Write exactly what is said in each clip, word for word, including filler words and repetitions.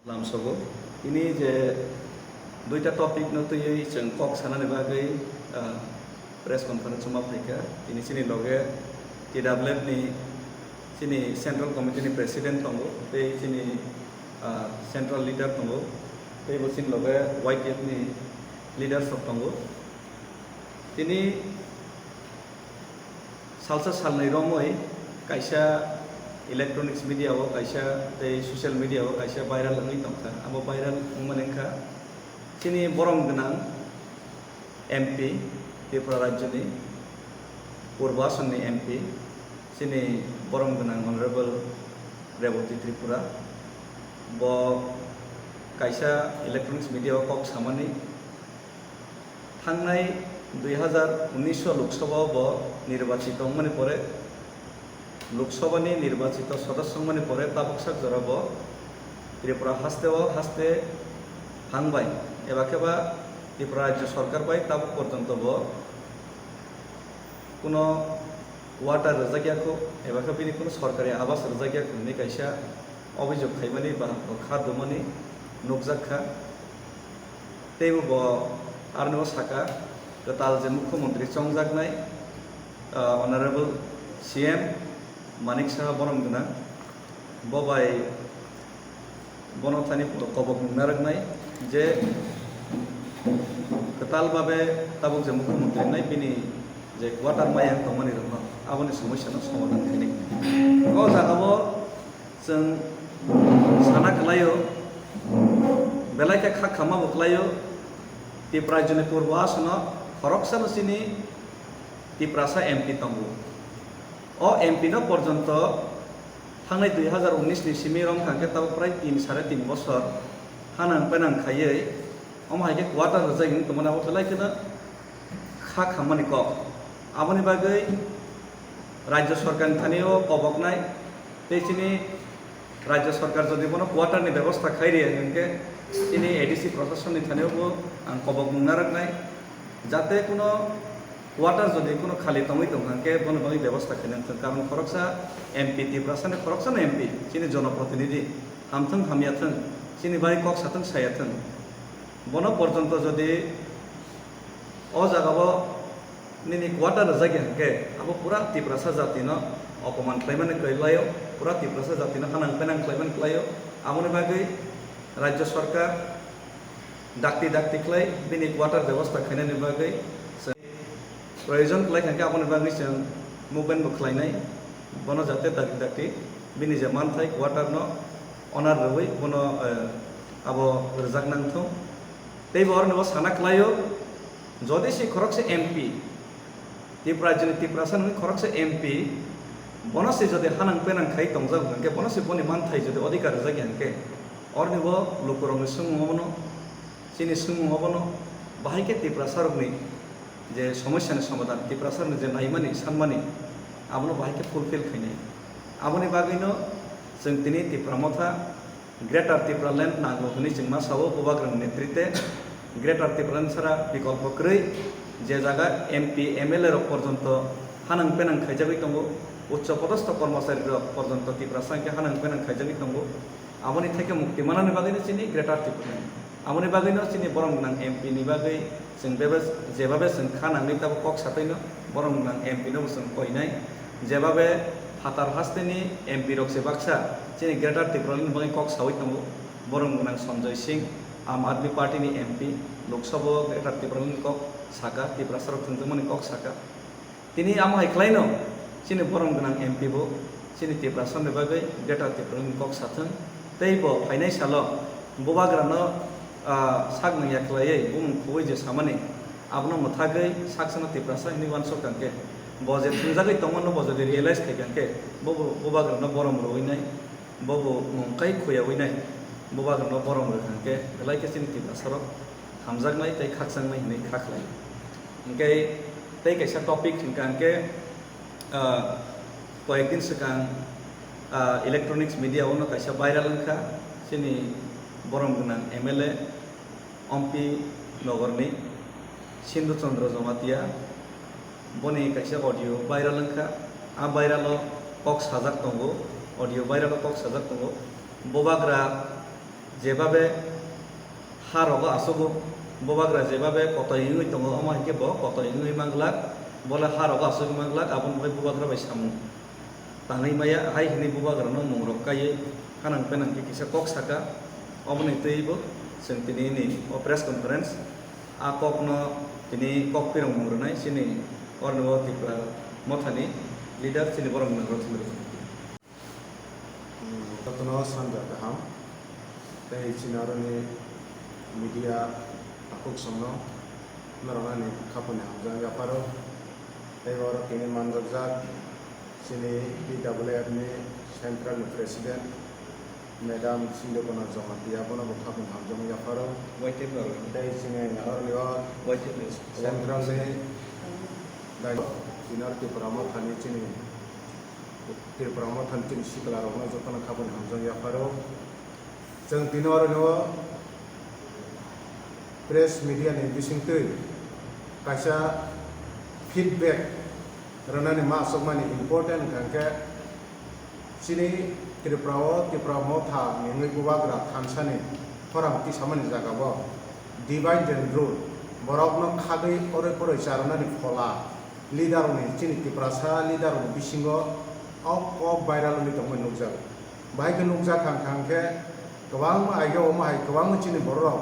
Lamsogo. Tini je duita topic no twiwi chwng kok sanani bagwi, ah, press conference ma phaikha. Tini chini loge T W F ni chini central committee ni president tongo, tei chini, ah, central leader tongo, tei bo chini loge Y T F ni leaders rok tongo. Tini salsa salnwi romwi kaisa electronics media o kaisa tei social media o kaisa viral wngwi tongkha. Abo viral wngmani wngkha chini borom gwnang M P, Tripura rajyoni Purbo Asonni M P, chini borom gwnang Honorable Reboti Tripura. Bo kaisa electronics media o kok samani, thangnai dui hazar unnish o Lok Sabha o bo nirbachito wngmani pore, Lok Sabha ni nirbachito sodosyo wngmani pore tabuk sak jora bo Tripura haste o haste hang bai eba khe ba Tripura rajyo sorkar bai tabuk porjonto bo kuno quarter rwjak ya kho, eba khe bini kuno sorkari abas rwjak ya kho hinwi kaisa obhijog khaimani ba kha dumani nukjak kha. Teibo bo aroni bo saka, kwtal je mukhyamantri chongjaknai, ah, Honorable C M Manik Saha borom gwnang, bo bai bono thani kobok nung narwknai je kwtal babe tabuk je mukhyamantri wngnai bini je quarter maya wng tongmani rokno aboni somosyano somadhan khainai. O jagao chwng sana kwlaio, belai khe kha khamma bo kwlaio, Tipra Rajyoni Purbo Asono khoroksano chini Tiprasa M P tongo. O M P no porjonto thangnai dui hazar unnish ni simi rwng kha khe tabuk prai tin sare tin bosor hanang penang khaiwi, omo hai khe quarter rwjak wng tongmani abo belai kheno kha khammani kok. Aboni bagwi rajyo sorkarni thani o koboknai tei chini rajyo sorkar jodi bono quarter ni bebosta khai rwya hwnkhe chini A D C proshasonni thani o bo ang kobok nung narwknai, jate kuno quarter jodi kuno khali tongwi tong kha hwnkhe bono bagwi bebosta khaina thwng, karon khoroksa M P, Tiprasani khoroksano M P, chini jonoprotinidhi, hamthwng hamya thwng, chini bai kok sathwng saya thwng, bono porjonto jodi o jagao nini quarter rwjak ya hwnkhe abo pura Tiprasa jatino opoman khlaimani kwlaio, pura Tiprasa jatino hanang penang khlaimani kwlaio. Aboni bagwi rajyo sorkar dakti dakti khlai bini quarter bebosta khainani bagwi chwng proyojon khlai kha khe aboni bagwi chwng movement bo khlainai, bono jate dakti dakti bini je manthai quarter no onar rwui bono, eh, abo rwjak nang thung. Tei bo oroni bo sana khlaio, jodi se khoroksa M P, Tripura rajyoni Tiprasa nungni khoroksa M P, bono se jodi hanang penang khai tongjak hwnkhe, bono se boni manthai jodi odhikar rwjak ya hwnkhe, oroni bo lukurokni swngmung obono, chini swngmung obono, bahai khe Tiprasarokni je somosyani somadhan, Tiprasarokni je naimani, sanmani, abono bahai khe fulfill khainai. Aboni bagwino chwng tini Tipra Motha Greater Tipraland nango hwnwi chwng ma sao, Bubagrani netrite Greater Tipraland sara bikolpo kwrwi, je jaga M P, M L A rok porjonto hanang penang khaijagwi tongo, uccho podosto kormochari rok porjonto Tiprasa hwnkhe hanang penang khaijagwi tongo. Aboni theke mukti manani bagwino chini Greater Tipraland, aboni bagwino chini borom gwnang M P ni bagwi chwng bebe-, jebabe chwng kha nangwi tabuk kok satwino borom gwnang M P no bo chwng koinai. Jebabe phatar hasteni M P rok se baksa chini Greater Tipraland ni bagwi kok sawi tongo. Borom gwnang Sanjay Singh, Aam Aadmi Party ni M P, Lok Sabha o Greater Tipraland ni kok saka, Tiprasa rok thwngjakmani kok saka. Tini amo hai khlaino chini borom gwnang M P bo chini Tiprasa ni bagwi Greater Tipraland ni kok sathwng. Tei bo phainai salo Bubagrano, ah, sak nang ya khlaiwi bumung khubui je samani, abono mwthagwi saksano Tiprasa hinwi uansuk kha khe, bo je thwngjagwi tongmano bo jodi realize khai kha khe, bo bo Bubagrano borom rwui nai, bo bo mung kai khuyaui nai, Bubagrano borom rwkha khe belai khe chini Tiprasarok hamjaknai tei khakchangmani hinwi kha khlai. Hwnkhe tei kaisa topic hwnkha hwnkhe, ah, koyekdin swkang, ah, electronics media o no kaisa viral wngkha, chini borom gwnang M L A Ompi Nogorni Sindhu Chandra Jamatia, boni kaisa audio viral wngkha. A viral o kok sajak tongo, audio viral o kok sajak tongo, Bubagra Jebabe ha rogo asogo, bubagra jebabe kotoi wngwi tongo, omo hai khe bo kotoi wngwi manglak, bole ha rogo asogwi manglak, aboni bagwi bubagra bai samung tangwi maya, hai hwnwi bubagrano mungrok kaiwi hanang penang khe kisa kok saka. Oboni twibo chwng tini ni o press conference, a kokno tini kok pirongmung rwnai chini oroni o Tipra mothani leader chini borok ni nangrok chini rwchapdi. Jotono sanja kaham. Tei chini aroni media takhuk songno norok ani khaponi hamjak yapharo. Tei oro tini manjakjak chini T W F ni central ni president madam Sindhukona Jamatia, bono bo khaponi hamjakma yapharo. Tei chini aroni o central ni dai-, chini aro Tipra mothani chini Tripura mothani chini sikla rokno jotono khaponi hamjak yapharo. Chwng tini oro no press media ni bisingtwi kaisa feedback rwnani ma aswkmani important wngkha hwnkhe chini Tripura o Tipra motha ni wngwi bubagra thansani khorang tisamani jaga o divide and rule borokno khagwi oroi poroi charwnani phola leader rokni, chini Tiprasa leader rokni bisingo o kok viral wngwi tongmani nukjago. Bahai khe nukjak kha hwnkha hwnkhe kwbangma aige omo hai kwbangma chini borok rok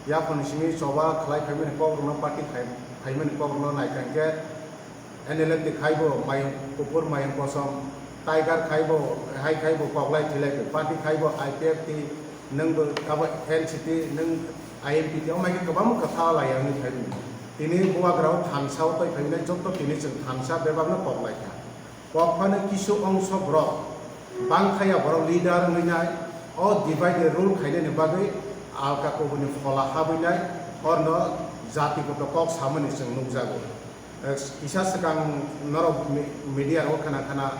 yaphangni simi choba khlai phaimani kok rokno party khai-, phaimani kok rokno naikha hwnkhe N L F ni khai bo mayung kuphur mayung kosom, Tiger khai bo hai khai bo koklai thilai bo, party khai bo I P F T, nwng bo abo N C P, nwng I M P T, omo hai khe kwbangma kwtha lai ya wngwi phai rwdi. Tini bubagra o thansa o twi phainai jotto tini chwng thansa bebakno kok lai kha. Kok phano kisu ongso borok bang kha ya borok leader wngwi nai o divide and rule khainani bagwi alka kubuni phola habwi nai orno jati koto kok samani chwng nukjago. Eh, kisa swkang norok me-, media rogo khana khana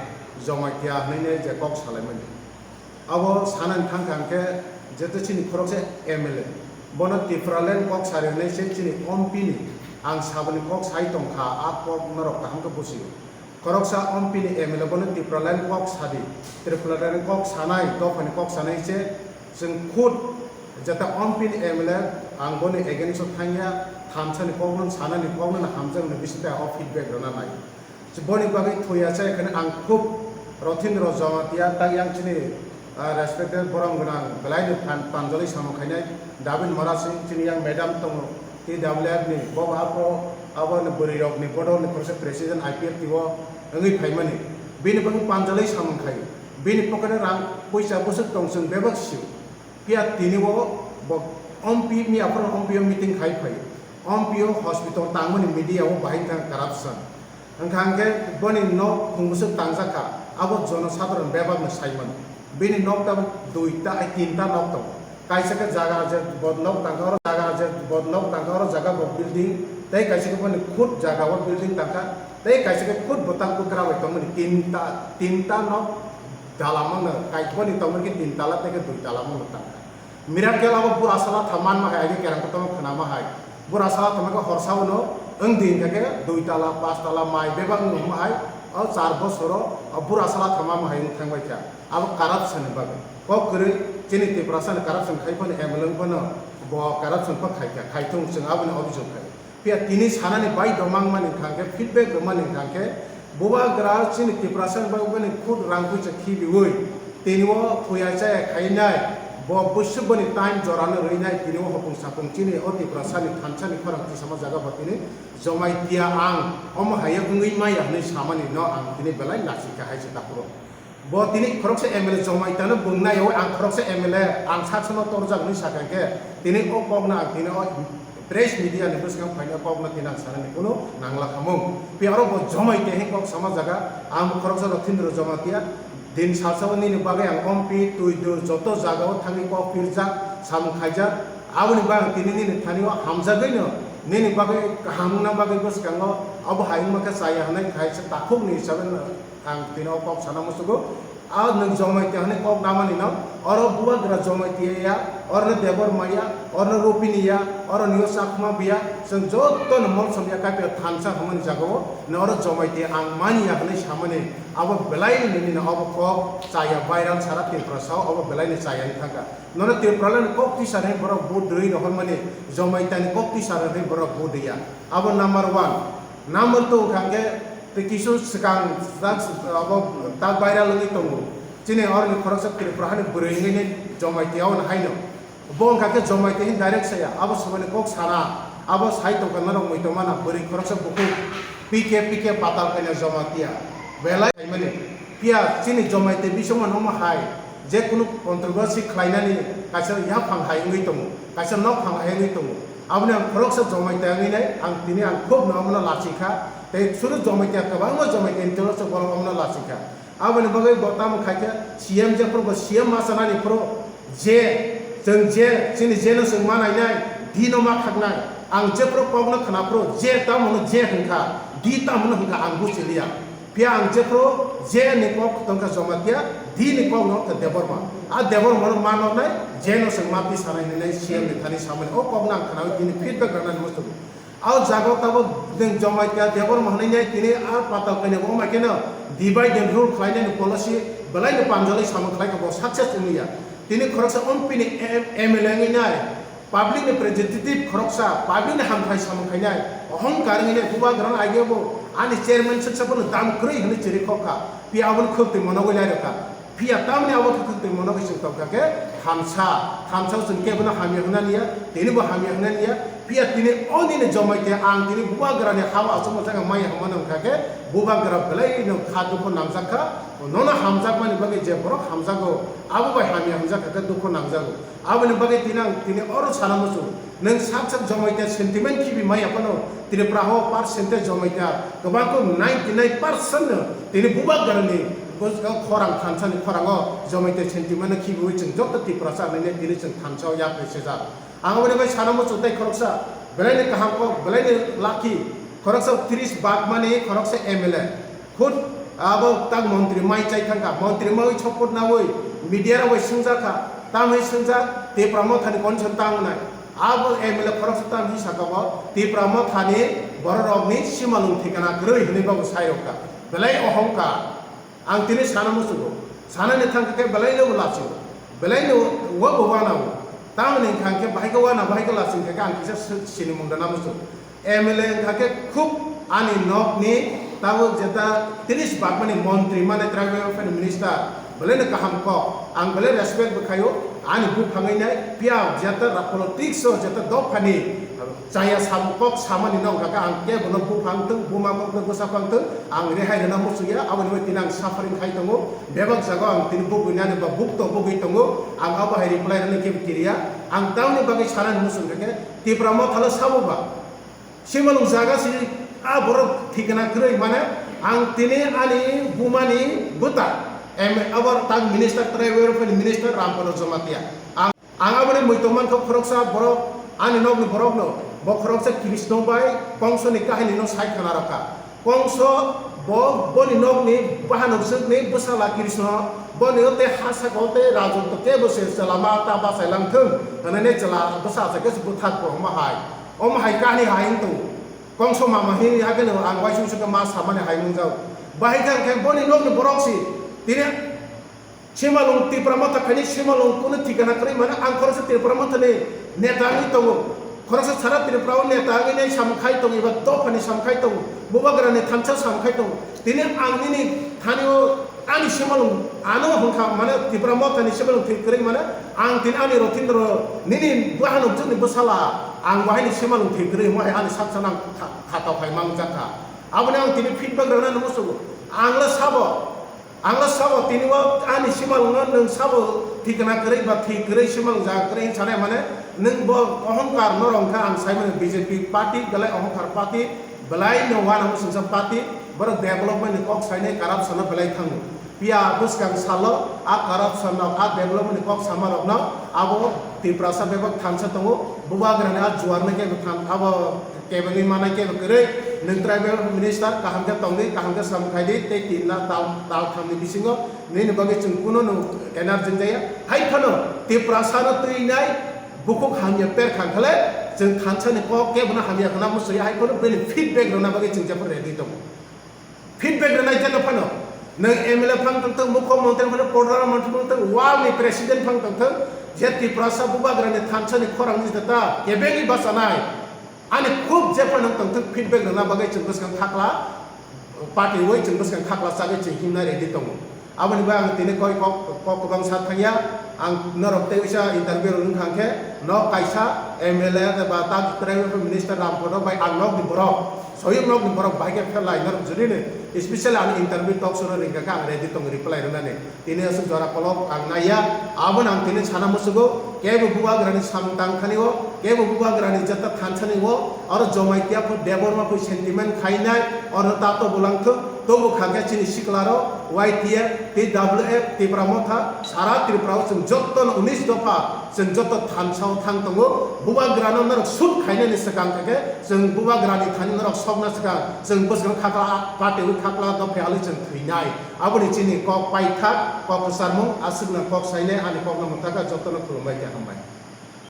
Jamatia hwnwi nai je kok salaimani. Abo sanani thang kha hwnkhe, jeto chini khoroksa M L A, bono Tipraland kok sari hwnwi se chini M P ni ang saboni kok sai tong kha, a kok norok kaham khe busi o. Khoroksa M P ni M L A bono Tipraland kok sadi, Tipraland kok sanai, dophani kok sanai se chwng khud jeto M P ni M L A ang boni against o thangya, thamsani kokno sanani kokno hamjakni bisingtwi o feedback rwna nai. Boni bagwi thuya chaya kheno ang khub Rothindro Jamatia tei yang chini, ah, respected borom gwnang belai ni phan-, panjali samung khainai David Mara Singh chini yang madam tongo T W F ni, bo aphro abo ni bwrwi rok ni bodol ni khoroksa president I P F T o wngwi phaimani. Bini bagwi panjali samung khai, bini pocket o rang puisa bwswk tong chwng bebak sio. Phiya tini o bo M P ni aphuru M P o meeting khai phai. M P o hospital tangmani media o bahai wngkha corruption. Wngkha hwnkhe boni nok khungbusu tangjak kha, abo jono sadharon bebakno saimano. Bini nok tabuk duita, ai tinta nok tongo. Kaisa khe jaga je bo nok tangkha oro jaga je bo nok tangkha oro jaga bo building, tei kaisa khe boni khud jaga o building tangkha, tei kaisa khe khud bwtak bwkra bai tongmani tinta, tinta nok. Dala mano, kaiboni tongmani khe tin tala tei khe dui tala mano tangkha. Miracle abo bura sala tha manma hai, aini kerang kotorma khnama hai. Bura sala tha mankhe horsa uno wng di hwnkha khe dui tala, pas tala mai bebak wng ma hai, o char bosoro o bura sala tha manma hai wng thang bai kha. Abo corruption ni bagwi. Kok kwrwi chini Tiprasa ni corruption khai phano M L A wng phano bo corruption pha khai kha, khai thung chwng aboni obhijog khai. Phiya tini sanani bai domang mani hwnkha khe, feedback rwmani hwnkha khe, bubagra chini Tiprasa ni bagwi bini khud rang puisa khibiwi tini o thuya chaya khainai, bo bwswk boni time jorano rwinai tini o hopung sapung chini o Tiprasa ni thansa ni khorang tisama jaga bo tini Jamatia ang omo hai wngwi maya hwnwi samani no ang tini belai lachika hai se takhuk rok. Bo tini khoroksa M L A Jamatia no bung nai o, ang khoroksa M L A, ang saksa no torjak hwnwi sakha khe, tini o kok no ang tini o press media ni bwskango phaina kok no tini ang sanani kunu nangla khamung. Phiya oro bo Jamatia hin kok sama jaga, ang bo khoroksa Rothindro Jamatia, din salsa o nini bagwi ang M P, twi dul joto jaga o thangwi kok pirjak, samung khaijak, aboni bagwi tini nini thani o hamjagwi no nini bagwi kaham wngna bagwi bwskango abo hai wngma khe chaya hwnwi khaisa takhuk ni hisabe no ang tini o kok sana musugo. A nwng Jomaitiya hwnwi kok namani no, oro Bubagra Jomaitiya ya, oro no Debbarma ya, oro no Rupini ya, oro no Chakma bo ya, chwng joto no Molsom ya, Kaipya thansa hwnmani jaga o, no oro Jomaitiya ang mani ya hwnwi samani, abo belai ni nini no obo kok chaya viral sara Tripura sao, obo belai ni chaya ni thangkha. Nono Tripura ni kok tisar hwnwi borok vote rwi rohormani, Jomaitiya ni kok tisar hwnwi borok vote rwya. Abo number one. Number two hwnkha khe tei kisu swkang tak, abo tak viral wngwi tongo. Chini oroni khoroksa Tripura hani bwrwi wngwi ni Jomaitiya o haino. Bo wngkha khe Jomaitiya hwn direct saya. Abo swmani kok sana. Abo sai tongkha norok mui tongmana bwrwi khoroksa bukhuk P K P K patal kaina Jomaitiya. Belai saimani. Phiya chini Jomaitiya bisingma no omo hai. Je kunu controversy khlainani kaisa yaphang hai wngwi tongo, kaisa nokphang hai wngwi tongo. Aboni ang khoroksa Jomaitiya wngwi nai, ang tini ang khub no omono lachikha, tei suru Jomaitiya kwbangma Jomaitiya ni tolo se borok omono lachikha. Aboni bagwi bo tamo khaikhe C M jephru bo C M ma sanani phuru je chwng je chini jeno chwng ma nainai, dino ma khaknai. Ang jephru kokno khna phuru je tamo no je hwnkha, di tamo no hwnkha ang buchiliya. Phiya ang jephru je ni kok tongkha Jomaitiya, di ni kok no tongkha Debbarma. A Debbarma no ma noknai, je no chwng ma twi sanai hinwi C M ni thani samani. O kok no ang khnaui tini feedback rwnani muchungo. A jaga o tabuk nwng Jomaitiya Debbarma hwnwi nai tini a patal kainwi wngma kheno divide and rule khlainani policy belai no panjalwi samung khlaikha bo success wngya. Tini khoroksa M P ni M-, M L A wngwi nai. Public ni representative khoroksa, public ni hamthai samung khainai, ohongkar wngwi nai Bubagra no age bo ani chairman swksa bono dam kwrwi hwnwi chiri khokha, phiya abono khwktwi monogwi nairokha. Phiya tamni abo khe khwktwi monogwi chwng tongkha khe thansa, thansa o chwng kebono hamya hwnna niya, tini bo hamya hwnna niya, phiya tini o nini Jomaitiya ang tini Bubagra ni ha o achukma jaga maya hwnmano wngkha khe Bubagra belai no kha dukho namjak kha, nono hamjakmani bagwi je borok hamjago abo bai hamya hwnjak kha khe dukho nangjago. Aboni bagwi tini ang tini oro sana muchung, nwng sak sak Jomaitiya sentiment khibi maya phano Tripura o percentage Jomaitiya kwbang khe ninety nine percent no tini Bubagra ni khorang thansa ni khorang o Jomaitiya sentiment no khibiwi chwng joto Tiprasa hinwi tini chwng thansa o yak bai sejak. Ang aboni bai sana muchung tei khoroksa belai ni kaham kok belai ni lucky khoroksa tris bak mani khoroksa M L A. Khud abo tak montri mai chai thangkha, montri mawi chopot nawi media rok bai swngjak kha, tamwi swngjak Tipra Motha ni condition tang nai. Abo M L A khoroksa tamhi saka bo Tipra Motha ni borok rok ni simalung thikana kwrwi hinwi bo sai rok kha. Belai ohongkar. Ang tini sana muchungo. Sana ni thangkha khe belai no bo lachigo. Belai no wo bo wana o. Tamoni hwnkha khe bahai khe wana bahai khe laching khe ang kisa sinimung rwna muchung. M L A wngkha khe khub ani nokni tabuk jeta tris bakmani montri mane tribal welfare minister belai no kaham kok ang belai respect bwkhaio ani buphangwi nai phiya jeta ra politics o jeta dophani chaya sam kok samani no wngkha khe ang kebono buphang thung buma kok no bwsa phang thung ang rehai rwna muchungya aboni bai tini ang suffering khai tongo bebak jaga ang tini bugwi nani ba bukto bugwi tongo ang abo hai reply rwna kebo kiriya ang tamoni bagwi sanani muchung khe Tipra Mothalo sabo ba. Simalung jaga si a borok thikna kwrwi mane ang tini ani bumani bwta em abar tang minister tribal welfare minister Rampalo Jamatia. Ang, ang aboni muitu mankha khoroksa borok ani nokni borokno bo khoroksa Krishna bai kongsoni kahinino sai khna rokha. Kongso bo boni nokni bahanok jwkni bwsala Krishna boni o tei ha saka o tei rajotto kebo se chwla ma ta bachai lang thung hwnwi chwla bwsa achai khe se bwthak bo omo hai. Omo hai kahini hai wng tongo. Kongso mama hini hakhe no ang waisung saka ma samani hai nungjao. Bahai khe ang khe boni nokni borok si tini simalung Tipra Motha khaini simalung kunu thikana kwrwi mano ang khoroksa Tipra Motha ni neta wngwi tongo. Khoroksa sara Tripura o neta wngwi nai samung khai tongo eba dophani samung khai tongo. Bubagra ni thansa samung khai tongo. Tini ang nini thani o Ani simalung ano hwnkha mane Tipra Motha ni simalung thwi kwrwi mane ang tini ani Rothindro nini bwhanok jwkni bwsala ang bahai ni simalung thwi kwrwi hwnba hai ani sak sana kha-, khatao hai mangjak kha. Aboni ang tini feedback rwna nw musugo. Ang le sabo, ang le sabo tini o ani simalung no nwng sabo thikna kwrwi ba thwi kwrwi simalung jaga kwrwi hwn sanai mane nwng bo ohongkar norok hwnkha ang sai mano B J P party belai ohongkar party belai no uanamo singsa party borok development ni kok sainai corruption no belai thango. Phiya bwskang salo a corruption rok, a development ni kok sama rok no abo Tiprasa bebak thansa tongo. Bubagra ni a juar no kebo than abo kebengwi manai kebo kwrwi. Nwng tribal minister kaham khe tongdi, kaham khe samung khaidi tei tin na tal, tal tham ni bisingo Nini bagwi chwng kuno no energy jaya. Hai phano Tiprasa no twi nai bukhuk hamya per khang khale chwng thansa ni kok kebo no hamya khana musuya hai phano bini feedback rwna bagwi chwng jephru ready tongo. Feedback rwnai jeno phano nwng M L A phang tongthok, mukho montri phano, prodhan montri phang tongthok, world ni president phang tongthok, je Tiprasa bubagra ni thansa ni khorang ni jeta kebengwi bachanai. Ani khub jephano tongthok feedback rwna bagwi chwng bwskang khakla party wi chwng bwskang khakla chagwi chwng himna ready tongo. Aboni bai ang tini koi kok, kok kwbang sa thangya, ang norok tei uisa interview rwng thang khe, nok kaisa M L A ba tak tribal minister Ram Photo bai ang nok ni borok, soyung nok ni borok bai khe phelai norok jodi ni, especially ang interview talk show rwng kha ang ready tongo reply rwnani. Tini aswk jora kolok ang naiya, abono ang tini sana musugo, kebo bubagrani samung tang thani o, kebo bubagrani jata than thani o, oro Jamatia pho Debbarma pho sentiment khainai, oro tato bolangthok, tobo khakhe chini siklarok, Y T F, T W F, Tipra Motha, sara Tripura o chwng jotto no unis dopha, chwng jotto thansa o thang tongo, bubagrano norok sut khainani swkang khe, chwng bubagrani thani norok sokna swkang, chwng bwswk khakla, party o khakla, dopha alwi chwng thwinai. Aboni chini kok paithak, kok kwcharmung, aswkno kok sainai, ani kokno mwthakha, jotono khulumbai khe hambai.